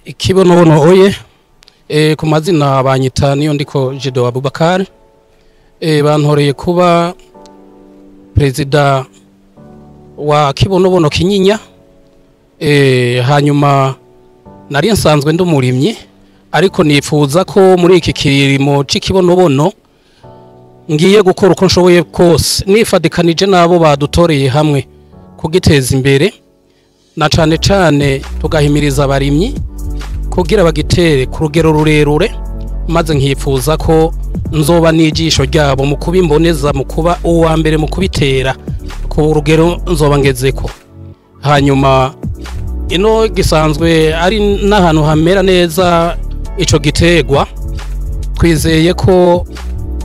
Ikibonobono oye. Ku mazina banyita niyo ndiko Jido Abubakar. Bantoreye kuba perezida wa Kibonobono Kinyinya. Hanyuma nari nsanzwe ndi umurimyi, ariko nifuza ko muri iki kirimo c'ikibonobono ngiye gukora uko nshoboye kose nifadikanije nabo badutoreye hamwe kugiteza imbere, na cane cane tugahimiriza abarimyi kugira bagitere ku rugero rurerure, maze nkifuza ko nzoba n'ijisho ryabo mu kubimboneza, mu kuba uwa mbere mu kubitera ku rugero nzoba ngezeko. Hanyuma ino gisanzwe ari n'ahantu hamera neza ico gitegwa, twizeye ko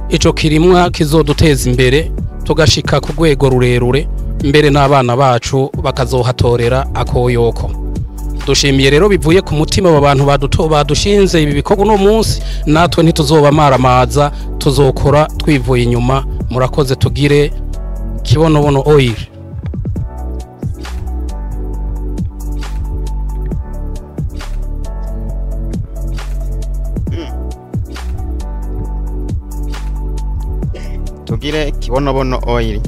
ico kirimwa kizoduteza imbere tugashika ku rwego rurerure, mbere n'abana bacu bakazohatorera akoyoko. Dushimiye rero bivuye ku mutima aba bantu badushinze ibi bikorwa uno munsi, natwe ntituzoba maramaza, tuzokora twivuye inyuma. Murakoze, tugire Kibonobono oil. Tugire Kibonobono oil.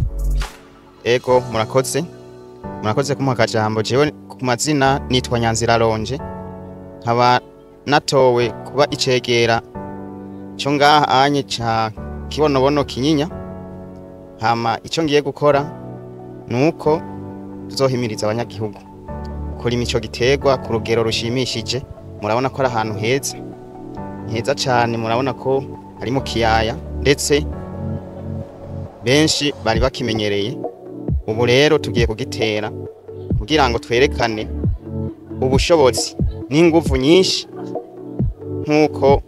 Ego, murakoze. Murakoze kumuha akajambo. Jewe ku mazina nitwa Nyanzira Ronje, nkaba natowe kuba icegera cyo ngaha anye ca Kibonobono Kinyinya. Hama ico ngiye gukora nuko tuzohimiriza abanyagihugu kurima ico giterwa ku rugero rushimishije. Murabona ko ari ahantu heza heza cane, murabona ko ari mu kiyaya, ndetse benshi bari bakimenyereye. Ubu rero tugiye kugitera kugira ngo twerekane ubushobozi n'inguvu nyinshi nkuko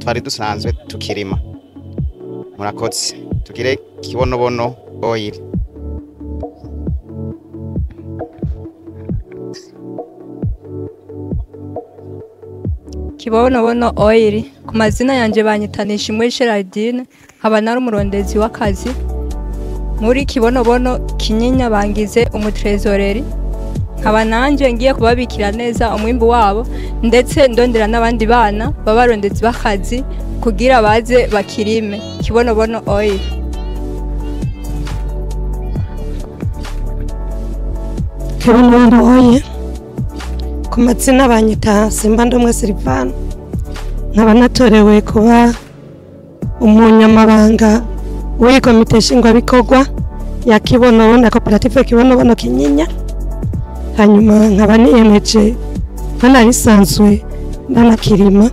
twari dusanzwe tukirima. Murakoze, tugire Kibonobono oil. Kibonobono oil. Ku mazina yanje banyitanisha Imwe Gerardine, nkaba nari umurondezi w'akazi muri Kibonobono Kinyinya, bangize umutrezoreri. Nkaba nanje ngiye kubabikira neza umwimbu wabo, ndetse ndondera n'abandi bana babarondezi b'akazi kugira baze bakirime. Kibonobono oil. Kibonobono oil. Ku mazina banyita Simbandomwe Silvana, nkaba natorewe kuba umunyamabanga w'iyi komite nshingwabikorwa ya Kibonobono na koperative Kibonobono Kinyinya. Hanyuma nkaba niyemeje, nsanzwe ndanakirima,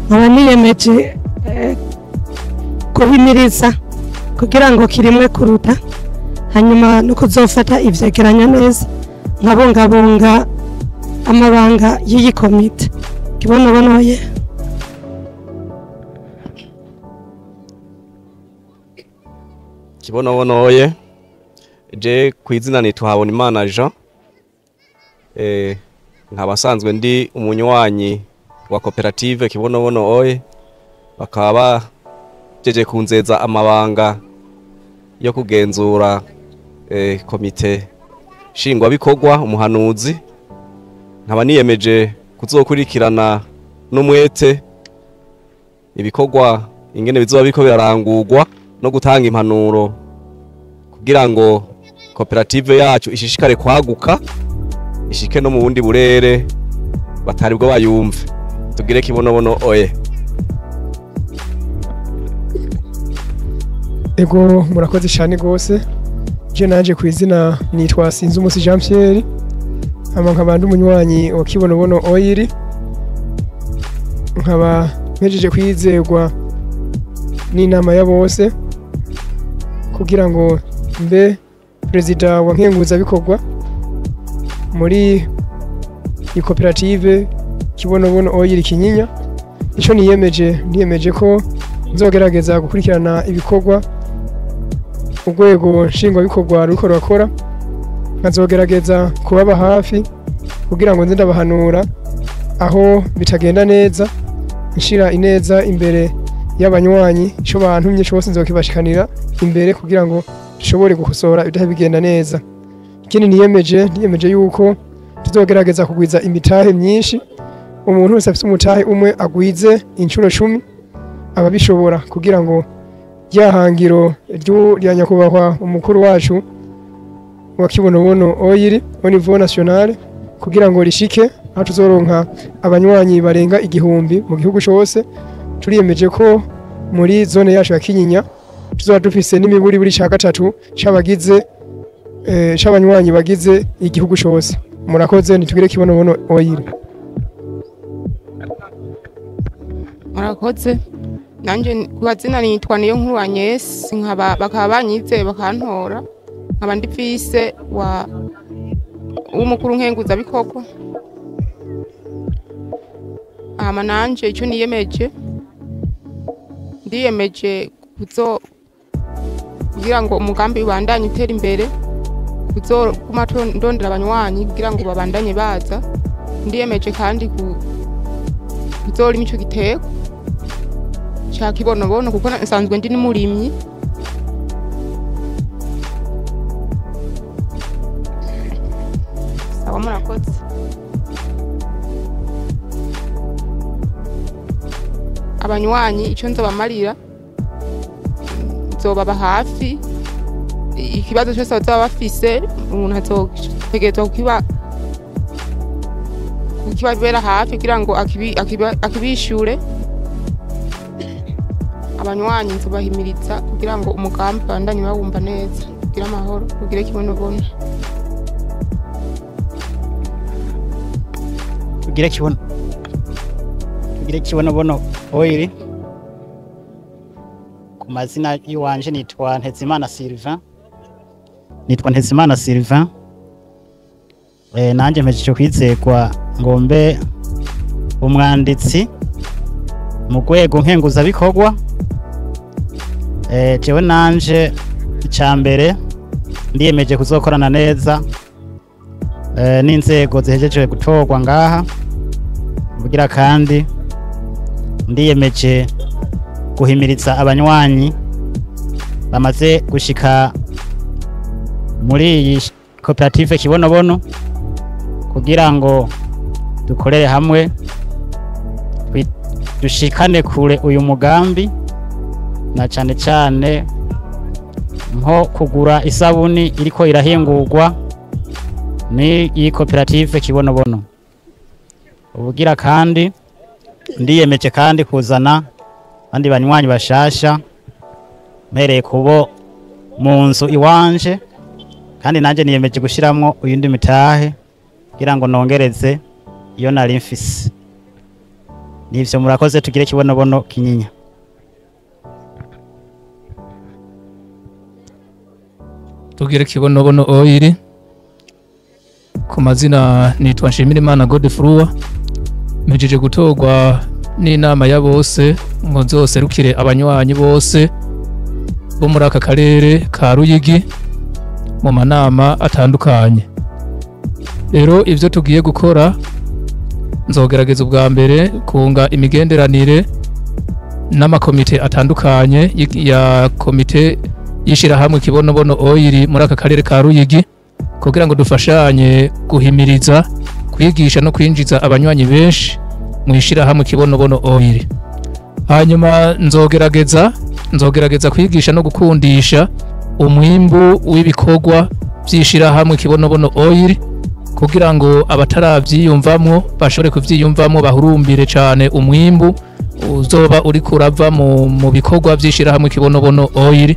nkaba niyemeje kuhimiriza kugira ngo kirimwe kuruta, hanyuma no kuzofata ivyegeranyo neza, nkabungabunga amabanga y'iyi komite. Kibonobono oye. Kibonobono oye. Je kwizina nitwa Habonimana Jean. Nkaba nsanzwe ndi umunywanyi wa koperative Kibonobono oye, bakaba jeje kunzeza amabanga yo kugenzura komite nshingwabikorwa, umuhanuzi. Nkaba niyemeje kuzokurikirana n'umwete ibikorwa ingene bizoba biriko birarangurwa no gutanga impanuro kugira ngo koperative yacu ishishikare kwaguka, ishike no mu bundi burere batari bwo bayumve. Tugire Kibonobono oye. Ego, murakoze cyane gose. Je nanje kwizina nitwa Sinzumusi Jean Pierre, hama nkaba ndi umunywanyi wa Kibonobono oil, nkaba mpejeje kwizegwa n'inama ya bose kugira ngo mbe perezida wa nkenguzabikorwa muri ikoperative Kibonobono oil Kinyinya. Ico niyemeje ko nzogerageza gukurikirana ibikorwa urwego nshingwabikorwa ruriko rurakora, nkazogerageza kubaba hafi kugira ngo nze ndabahanura aho bitagenda neza, nshira ineza imbere y'abanywanyi, ico bantumye cose nzokibashikanira imbere kugira ngo nshobore gukosora ibidahita bigenda neza. Ikindi niyemeje yuko Tuzogerageza kugwiza imitahe myinshi, umuntu wese afite umutahe umwe agwize inshuro 10 ababishobora, kugira ngo ryahangiro rya nyakubahwa umukuru wacu wa Kibonobono Oil au niveau national, kugira ngo rishike aho tuzoronka abanywanyi barenga 1000 mu gihugu cyose. Turiyemeje ko muri zone yacu ya Kinyinya tuzoba dufise n'imiburi buri ca 3 c'abagize c'abanywanyi bagize igihugu cyose. Murakoze, nitugire Kibonobono Oil. Murakoze. Nanje kubazina nitwa niyo nkuru Agnes, nkaba bakaba banyize bakantora, nkaba ndi vice wa umukuru nkenguza bikoko. Ama nanje icyo niyemeje, ndiyemeje kuzo kugira ngo umugambi ubandanye utera imbere, kuzo kuma ndondera abanywanyi kugira ngo babandanye baza. Ndiyemeje kandi kuzorima ico gitego ca Kibonobono, kuko nsanzwe ndi n'umurimyi. Sawa, murakoze. Abanywanyi icyo nzobamarira, nzobaba hafi, ikibazo cyose bazaba bafise umuntu azotegerezwa kukibabera hafi kugira ngo akibishure. Abanywanyi nzobahimiriza kugira ngo umugambi bandanye bawumva neza, kugira amahoro, kugira Kibonobono. Tugire Kibonobono Oil. Ku mazina yiwanje nitwa Ntezimana Sylvain. Nitwa Ntezimana Sylvain. Nanje mpejeje kwizegwa ngombe umwanditsi mu rwego nkenguza bikorwa. Jewe nanje icambere ndiyemeje kuzokorana neza n'inzego zihejeje gutorwa ngaha, kugira kandi ndiyemeje guhimiriza abanywanyi bamaze gushika muri iyi koperative Kibonobono kugira ngo dukorere hamwe dushikane kure uyu mugambi, na cyane cyane nko kugura isabuni iriko irahingurwa ni iyi koperative Kibonobono. Ubugira kandi ndiyemeje kandi kuzana abandi banywanyi bashasha mpereye kubo mu nzu iwanje, kandi nanje niyemeje gushiramwo uyundi mitahe kugira ngo nongereze iyo nari mfise. Nivyo, murakoze. Tugire Kibonobono Kinyinya. Tugire Kibonobono Oil. Ku mazina nitwa Nshimirimana Godefroid, mpejeje gutorwa n'inama ya bose ngo nzoserukire abanywanyi bose bo muri aka karere ka Ruyigi mu manama atandukanye. Rero ivyo tugiye gukora, nzogerageza ubwa mbere kunga imigenderanire n'amakomite atandukanye ya komite y'ishirahamwe Kibonobono Oil muri aka karere ka Ruyigi, kugira ngo dufashanye guhimiriza, kwigisha no kwinjiza abanywanyi benshi mu ishirahamwe Kibonobono Oil. Hanyuma nzogerageza kwigisha no gukundisha umwimbu w'ibikorwa by'ishirahamwe Kibonobono Oil, kugira ngo abataravyiyumvamwo bashobore kuvyiyumvamwo, bahurumbire cyane umwimbu uzoba uri kurava mu bikorwa by'ishirahamwe Kibonobono Oil,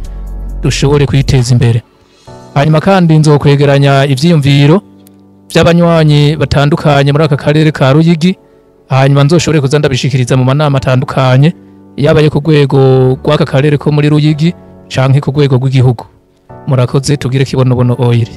dushobore kwiteza imbere. Hanyuma kandi nzokwegeranya ivyiyumviro by'abanywanyi batandukanye muri aka karere ka Ruyigi, hanyuma nzoshobore kuza ndabishikiriza mu manama atandukanye, yaba yo ku rwego rw'aka karere ko muri Ruyigi canke ku rwego rw'igihugu. Murakoze, tugire Kibonobono Oil.